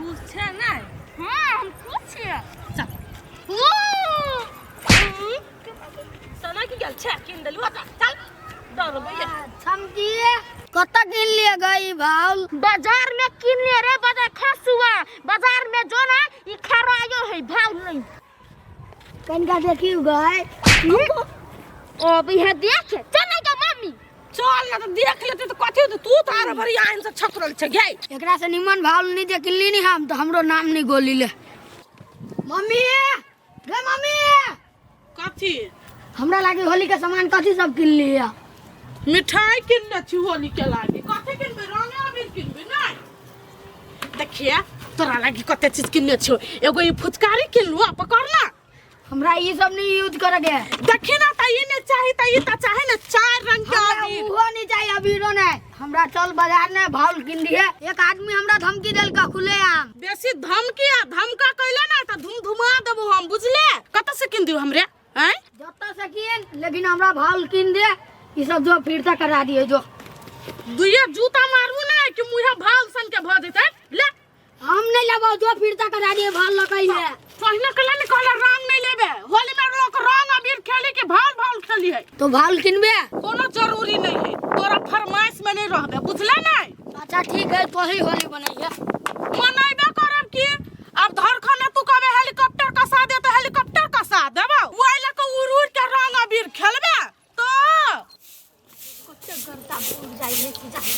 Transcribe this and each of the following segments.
खुश छै ने? हाँ, हम खुश छियै। चल, सना की गेल छै, किन देलु, चल चल, डरबै। समझी, कतऽ किन लिए गई भाउल? बाजार में किन लिए रे, बाजार खसुआ बाजार में जो ना ई खरायो है भाव नहीं। कनिका देखियो गए। अब यह देख, चल ना गे मम्मी। चल ना, तऽ देख लेते तऽ कथी होतै? तू तऽ आरो बड़ी आइन से छकरल छै गे। एकरा से निमन भाउल नहीं जे किनली नहीं हम, तो हमरो नाम नहीं गोली ले। मम्मी गे, मम्मी। कथी? हमरा लागे होली के सामान कथी सब किनली है? मिठाई किनने छी होली के लागी। कथी किनबै? रंगे अबीर किनबै? नहि, देखिए, तोरा लागी कते चीज किनने छियौ। एगो ई फुचकारी किनलु, आ पकड़ ना। हमरा ई सब नहीं यूज करे के। देखी ना, त ई नहीं चाही त ई त चाही ने, चार रंग के हमरा अबीर। उहो नहीं चाहिए, अबीरो नहीं। हमरा चल बाजार ने भाउल किन दिए। एक आदमी हमरा धमकी देलका खुले आम। बेसी धमकी आ धमका कैले ना त धुम धुमा देबो हम, बुझले? कत से किन दियो हमरे हैं? जतऽ से किन, लेकिन हमरा भाउल किन दे। ई सब जो फिर से करा दिए जो। दुइये जूता मारबू ना कि मुहे भाल सन के भ जेतै। ले। हम नहीं लेबो, जो फिरता करा दिए भाल लकई है। पहिने कहले ने, कहले रंग नहीं लेबे होली में। लोग रंग अबीर खेली कि भाल भाल खेली है? तो भाल किनबे। कोनो जरूरी नहीं है, तोरा फरमाइश में नहीं रहबे, बुझले नहीं? अच्छा ठीक है, तो ही होली बनाइए। मनाइबे करब की। अब धरखने तू कहबे हेलीकॉप्टर कसा दे तो हेलीकॉप्टर कसा देबो। ओइ लऽ के उड़ उड़ के रंग अबीर खेलबे तो। कते गर्दा उड़ जाइ है कि जाइ।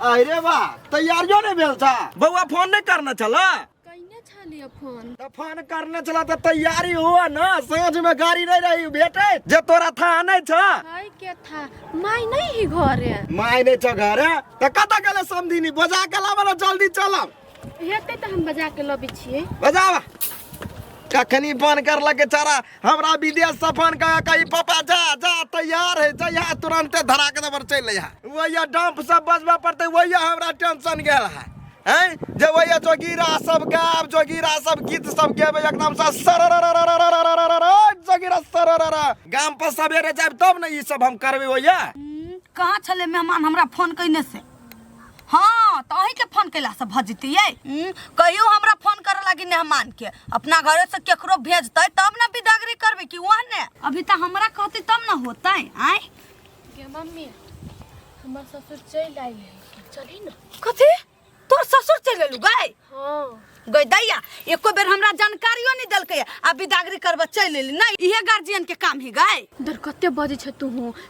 अरे बा, तैयारियो नहीं भेल था? बउआ, फोन नहीं करना छला? कइने छलियै फोन। तऽ फोन करने छला तऽ तैयारी हुआ ना। साँझ में गाड़ी नहीं रही बेटे जे तोरा था नहीं छ। है के था, माय नहीं ही घरे। माय नहीं छ घरे तऽ कतऽ गेलै समधिनी? बजा के लाबऽ ना, जल्दी चलब। हेतै तऽ हम बजा के लबै छियै। बजावा। कखनी फोन करलक चारा हमरा विदेश से फोन कह कही, पापा जा जा, तैयार है, जा यहाँ तुरंते धरा के दबर चलि यहाँ। वही डंप सब बजबा पड़तै, वही हमरा टेंशन गेल है हैं जे वही जोगीरा सब गायब, जोगीरा सब गीत सब गेबै एकदम से सररररररररररर जोगीरा सररर। गाम पर सवेरे जायब तब ने ई सब हम करबै वही। कहाँ छलै मेहमान? हमरा फोन कयने से। हाँ, तऽ अहीँके फोन कयलासँ भऽ जेतियै? कहियो हमरा फोन करऽ लागी मेहमानके अपना घरे से केकरो भेजतै तब ने बिदागरी करबै कि ओहने? अभी तऽ हमरा कहतै तब ने होतै। आँय गे मम्मी, हमर ससुर चलि आयल है, चलही ने। कथी, तोर ससुर चलि एलू गै? हाँ। गै दैया, एको बेर हमरा जानकारियो नहि देलकै आ बिदागरी करबऽ चलि एली? नहि, इहे गार्जियन के काम ही गै। दर कते बजै छै तू?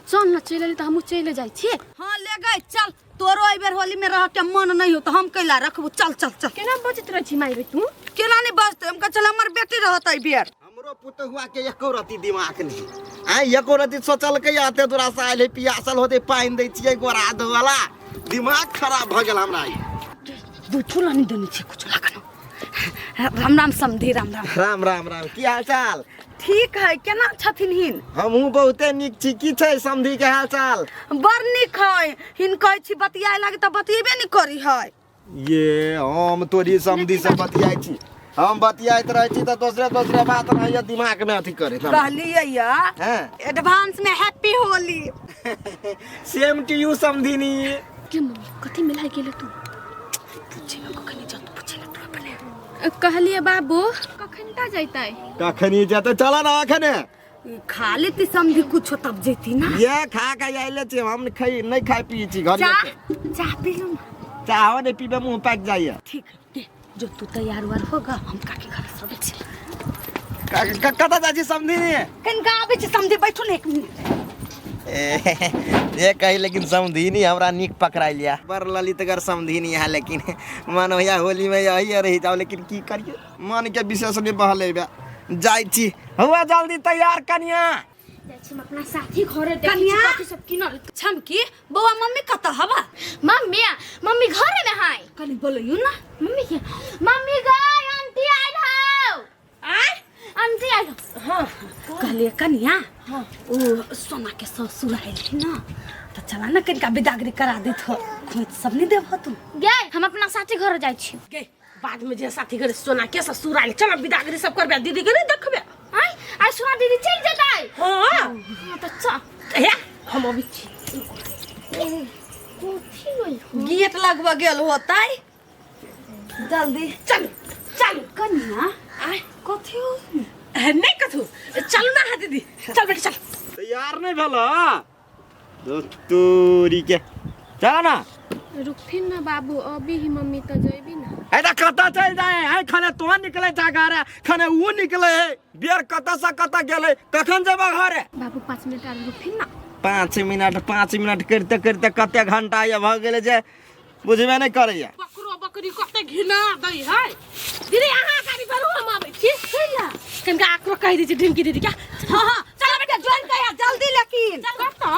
चल ने, चलि एली तऽ हमहूँ चलि जाइ छी। हाँ, ले गै चल। तोरो एहि बेर होली में रह के मन नहीं हो तो हम कैला रखबू? चल चल चल। केना बजैत रहै छी माय रे तू? केना नहीं बजते? हम चल, हमर बेटी रहत एहि बेर। हमरो पुतहुआ के एको रति दिमाग नहीं आइ, एको रति सोचलकै। एते दूरा से आयल है, पियासल होते, पानि दै छियै गोरा धोवला। दिमाग खराब भऽ गेल हमरा ई। बैठू ला नहीं देने छियै कुछ लगन। राम राम समधी, राम राम। राम राम राम, की हाल चाल? ठीक है। केना छथिन हिन? हमहूँ बहुते नीक छी। की छै समधी के हाल चाल? बड़ नीक है। हिन कहै छी बतियाए लागे तऽ बतियेबे नहीं करी है। ये हम तोरी समधी से बतियाइ छी, हम बतियाइत रहै छी तऽ दोसरे दोसरे बात रहैया दिमाग में अथी करे। कहलियै या एडवांस में happy Holi. Same to you समधिनी। के मम्मी, कथी मिलाइ गेलै तू? पूछे ना कखनी जा, पूछे ना तू अपने। कहलिए बाबू, कखन ता जैतै? कखनी जेतै? चल ना अखने। खा लेती समझी कुछो तब जेती ना। ये खा के आइले छी हम, खाई नहीं, खाई पी छी घर। चाह, चाह पी लू ना। चाहो नहीं पीबे, मुंह पाकि जाइए। ठीक है, दे जो तू तैयार उयार होगा, हम काकी घर से अबै छी। कतऽ जाइ छी समधिनी? कनिका आबै छी समझी, बैठू ने एक मिनट। जे कही, लेकिन समधिनी हमरा नीक पकड़ाइ लिया। बड़ ललितगर समधिनी है, लेकिन मन होइया होली में यही रहि जाओ, लेकिन की करिए, मन के विशेष नहीं बहले बे। जाइ छी, हुआ जल्दी तैयार कनिया। जाइ छी हम अपना साथी घरे, देखै छी कनिया? कथी सब किनल। छमकी बौआ, मम्मी कतऽ हवा? मम्मी, मम्मी घरे में है। कनि बोलैयौ ना। मम्मी के, मम्मी गई, आंटी आइल हौ। आय? आंटी आइल हौ। हाँ, कहलिए कनिया, ओ सोना के ससुर आयल है ना, तऽ चला ना, कनिका बिदागरी करा देत हो। खोज सब नहीं देबहो तू? गे, हम अपना साथी घर जाइ छी। गे, बाद में जे साथी घर सोना के ससुर आयल, चल बिदागरी सब करबे, दीदी के नहीं देखबे। आय आय, सोना दीदी चलि जेतै? हाँ। हाँ, तऽ चल। हे, हम अबै छी। कथी नहीं हो? गेट लगबऽ गेल होतै। जल्दी चल चल कन्या आय कथी हो नहीं कथू चल ना है दीदी चल बेटा चल तैयार नहीं भेल तोरी के चल ना रुकथिन ना बाबू अभी ही मम्मी तो जइबी ना अरे कतऽ चलि जाए है खने तो निकले जा घरे खने ऊ निकले है बेर कतऽ से कतऽ गेलै कखन जेबा घरे बाबू 5 मिनट आर रुकथिन ना 5 मिनट 5 मिनट करिते करिते कते घंटा ये भऽ गेलै जे बुझबे नहि करैया। बकरो बकरी कते घिना दै है। दीदी, अहाँ गाड़ी पर हम आबै छी। कनिका आकरो कहि दै छी ढिमकी दीदी क्या। हाँ हाँ, चलो बेटा, ज्वाइन कर जल्दी लेकिन। चल कतऽ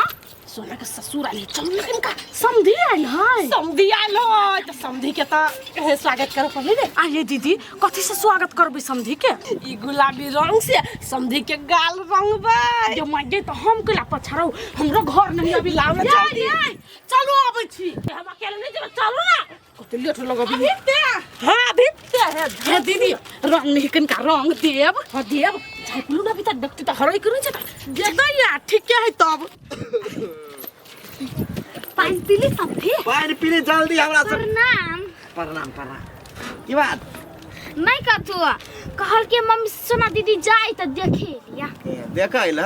सोना के ससुर आयल? चलू ना कनिका, समधी आयल है। समधी आयल है तऽ समधी के तऽ स्वागत करऽ पड़लै ने। आइए दीदी, कथी से स्वागत करबै समधी के? ई गुलाबी रंग से समधी के गाल रंगबै। जे माय तऽ हम केला पछाड़ू? हमरो घर नहीं अभी लाउ ना जल्दी। चलू, आबै छी, हम अकेले नहीं जेबै। चलू ना, कते लेट लगबी। अभी ते हाँ, अभी ते है। हे दीदी, रंग नहीं कनिका रंग देब? हाँ देब। चाय पिलू ना, अभी तक देखती तऽ हरै करू छै तऽ दैया। ठीक है तब। पानि पीली समधी? पानि पीली जल्दी हमरा सब। प्रणाम। प्रणाम प्रणाम, की बात? नहीं कथू, कहल के मम्मी सोना दीदी जाई तो देखे लिया। देख अइल?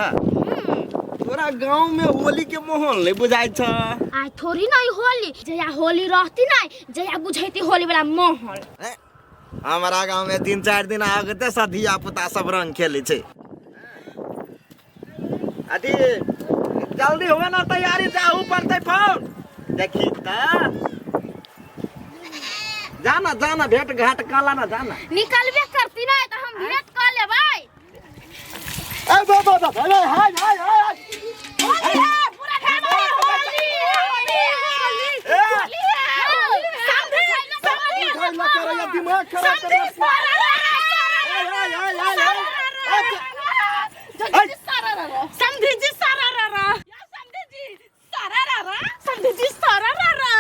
तोरा गाँव में होली के माहौल नहीं बुझाइ छ। आइ थोड़ी नहीं होली, जया होली रहती नहीं जया बुझैती होली वाला माहौल। ए, हमारा गाँव में 3-4 दिन आगते से धिया पुता सब रंग खेले छै। अथी जल्दी हुए ना तैयारी, जाहू पड़तै। फोन देखी तऽ जाना जाना, भेंट घाट कला ना जाना। निकलबे करती नहीं तो हम भेंट कर लेबै। ए बाबा बाबा, हाय हाय हाय हाय। होली है पूरा घर में, होली होली ए होली है। समधी समधी। उठाइ ला करैया, दिमाग खराब समधी कर। हाय हाय हाय हाय हाय। समधी जी सारा रा रा, समधी जी सारा रा रा, समधी जी सारा रा रा।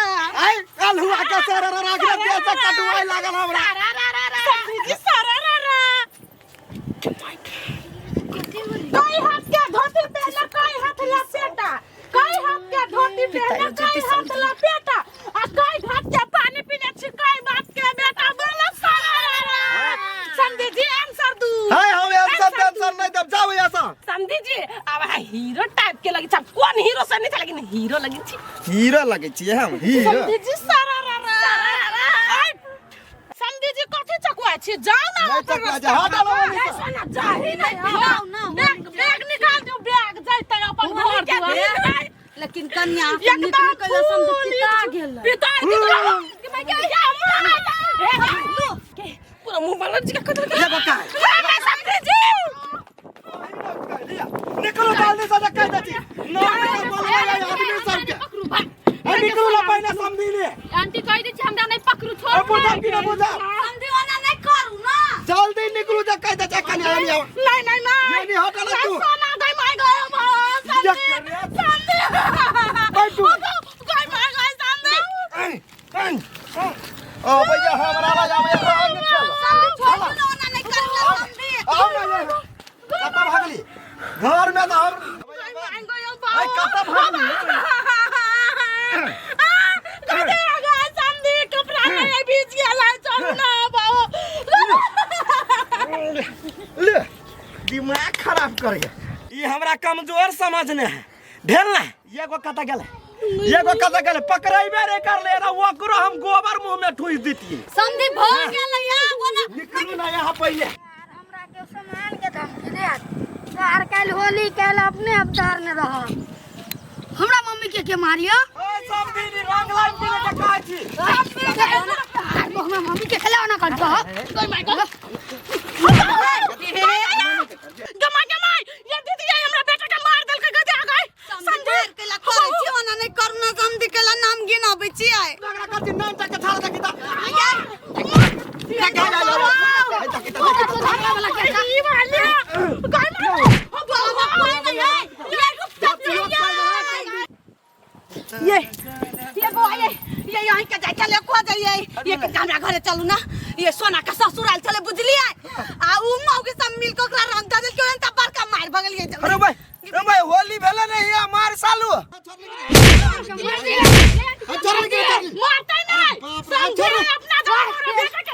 आइ कल हुआ के सारा रा रा के कटवाइ लागल हमरा। समधी जी सारा रा रा। कई हाथ के धोती पहना, कई हाथ लपेटा, कई हाथ के धोती पहना, कई हाथ लपेटा, आ कई घाट के पानी पीने छी, कई बात के बेटा? बोलो सारा रा रा। समधी जी, आंसर दू। हाय, हम आंसर टेंशन नहीं देब, जाओ यहाँ से। समधी जी, अब अहाँ हीरो टाइप के लगे छी। कोन हीरो से नहीं छै, लेकिन हीरो लगे छी। हीरो लगे छियै हम हीरो? समधी जी सारा रा रा। समधी जी, कथी चकुआ छी? जाओ ना। नहीं चकुआ जा, हट आलो वहीं से। ऐसा ना जाही नहीं। बैग बैग निकाल दू, बैग जाइते अपन घर दुआर। लेकिन कन्या एकदम निकल कैला समधी फूल पिता गेल। पिता गेल। पूरा मुंह बंद जी का कतल। ये बका समधी जी। निकलो जल्दी से, कह दे छी ना निकल बोलबै आदमी सबके। ए निकलो ना पहिने समधी ले। आंटी, कहि दै छी हमरा नहीं पकड़ू, छोड़। ए बुझा कि ना बुझा? समधी ओना नहीं करू ना। जल्दी निकलू जे कह दे छी, कनी आनी आओ। नहीं नहीं नहीं। ये नहीं हटल तू। सोना गई माय गई ये समधी। करे। समधी। बैठू। गई माय गई समधी। ओ भैया, हमरा ला जावे रंग खेल। समधी छोड़ ना, ओना नहीं करू ना समधी। आओ ना, ये कतऽ भागली घर में तऽ हम माय गई। ऐ कतऽ भागली? समधी, कपड़ा नहीं भीज गेल है, चलू ना बाबू। ले, दिमाग खराब कर गया। ई हमरा कमजोर समझने है भेल ना। एगो कतऽ गेलै? एगो कतऽ गेलै? पकड़ैबे रे कर ले ना, ओकरो हम गोबर मुंह में ठूस दितियै। समधी भऽ गेल या ओना। निकलू ना यहाँ पहिले। हमरा के सामान के धमकी दे यार। काल्हि होली, काल्हि अपने अवतार ने रह। हमरा मम्मी के मारियो? ओए समधी, नी रंग लाइन के लेके कहै छी। हमरा मम्मी के खेला ना कर। गमा गमाई ये दीदी, ये हमरा बेटा के मार देलकै। गदे आ गई। समधी मार कैला करै छी, ओना नहीं करू ना समधी कैला नाम गिनाबै छियै। झगड़ा करती नाम तक के छाड़ दे किता। ई वाले गई मार। ये ये बौआ, ये यहीं के जाय चले खो जाइए। ये के हमरा घरे चलू ना। ये सोना के ससुराल चले, बुझलियै? आ उ मौगी सब मिल के ओकरा रंग दे देलकै, ओहन त बड़का मार भगलियै। अरे भाई, अरे भाई, होली भेलै नहीं यहाँ मार सालू। मारते नहीं समझे अपना जवान, हमरा बेटा के।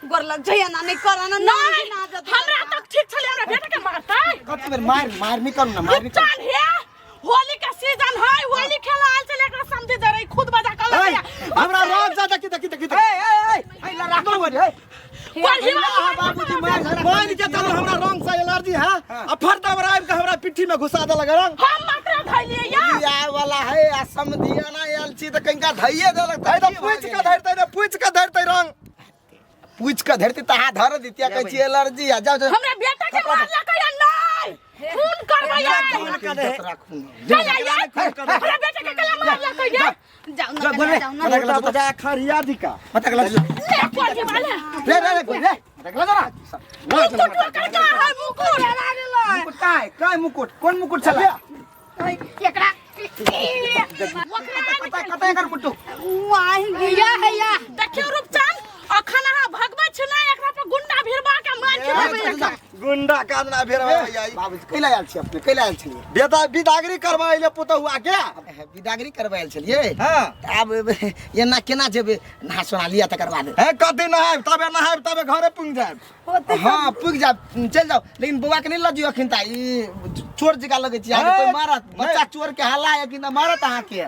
गोर लग जाइए ना नहीं करना ना हमरा तक ठीक छले हमरा बेटा के मारतै कत बेर मार मार नहीं करू ना मार नहीं चाल हे होली के सीजन है होली खेला आयल छले एकरा समझे दे रही खुद बजा के लग हमरा रोज जा देखी देखी देखी ए ए ए ए ला राखो रे बाबूजी मार मान के चलो हमरा रंग से एलर्जी है आ फरता बरा आबि के हमरा पिट्ठी में घुसा देलक रंग हम मात्र धैलिए या या वाला है आ समधिया ना आयल छी त कनिका धइए देलक धइ त पूछ के धरतै ने पूछ के धरतै रंग पूछ के धरतै त हाथ धर दितिया कहै छी एलर्जी आ जाओ जाओ हमरा बेटा के मारलक या नहीं खून करबै या चल या हमरा बेटा के गला मारलक या जाओ ना कन्या, जाओ ना मत बजा खरिया दिका मत अगला ले कोठी वाले रे रे रे रे मत अगला जरा मुकुट पकड़ के है मुकुट मुकुट काय काय मुकुट कोन मुकुट छला एकरा कत कत एकर मुकुट या है या देखियो रूपचंद अखन अहाँ भगबै छी ना एकरा पर गुंडा भिड़बा के मार खेबै एकरा गुंडा कादना भेरवा आई बाबूजी कैला आयल छी अपने कैला आयल छलियै बेटा बिदागरी करवा अइले पुतहुआ के बिदागरी करवा आयल छलियै हां आब एना केना जेबै नहा सोना लिअ तकर बाद हे कथी नहायब तबे नहायब तबे घरे पुग जायब हाँ पुग जाब चलि जाउ लेकिन बौआ के नहि लऽ जियौ अखन ता ई चोर जकाँ लगै छै अहाँके कोइ मारत बच्चा चोर के हल्ला है कि मारत अहाँके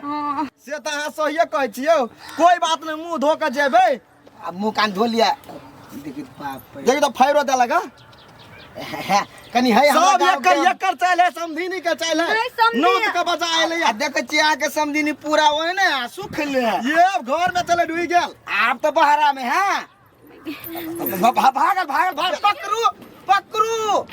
से तऽ अहाँ सहिए कहै छियौ कोई बात नहि मुँह धो के जेबै आ मुँह कान धो लिअ देखी बाप रे देखी तऽ फायरो देलक है कनी है हमरा सब गाँव एकर के- एकर चालि है समधिनी के चालि है नोत के बजा अयलै आ देखै छियै अहाँके समधिनी पूरा ओहि ने आ सुख ले ये अब घर में चले डूबि गेल आब तऽ बहरा में है भागल भागल भागल पकड़ू पकड़ू।